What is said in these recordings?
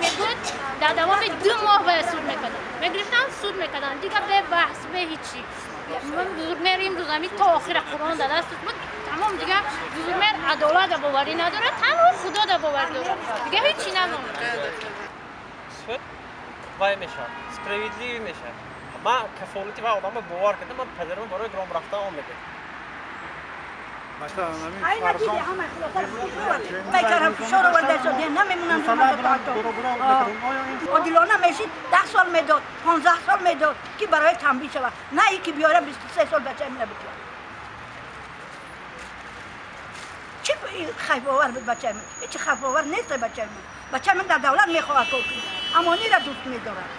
Мегӯд, дар давоми 2 моҳ бояд суд мекардам, мегирифтам, суд мекардам, дига бе баҳс, бе ҳичи. Бузургмер имрӯз ами то охира Қуръон дар дасташ буд, тамом. Дига Бузургмер адолата боварӣ надорад, танҳо Худода бовар дорад, дига ҳичи намонад. Суд вай мешавад, справедливый мешавад. Ман кафолати ва одамро бовар кардам, ман падарам барои гром рафтан омадем. Айна диди, ҳама мекарам, фишор оварда шуд, намемонам. Одилона мешид, 10 сол медод, 15 сол медод, ки барои танбӣ шавад, на и ки биёра 23 сол бачаи мена бикунад. Чӣ хайфовар буд бачаи ман? Ҳеҷ хайфовар нест бачаи ман. Бачаи ман дар давлат мехоҳад кор кунад, амонира дӯст медорад,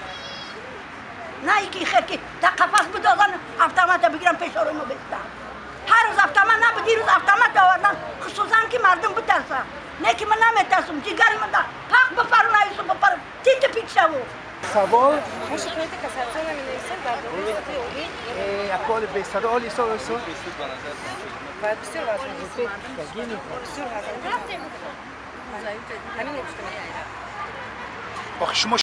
на и ки хер ки дар қафас бидозан, автомата бигирам, пешорои мо бистам. Ҳар рӯз автомат набуд, дирӯз автомат овардан, хусусан ки мардум битарсанд. Не ки ман наметарсам, ҷигари ман пақ бипару, наису бипару, тити пит шаву. Савол. Мо шикояти кассатсияна менависем дар бораи суди олӣ. Аколи бесадо оли со со. Бояд бисёр вазн, бисёр вазн. Ҳамин гуфтам. Охи шумо.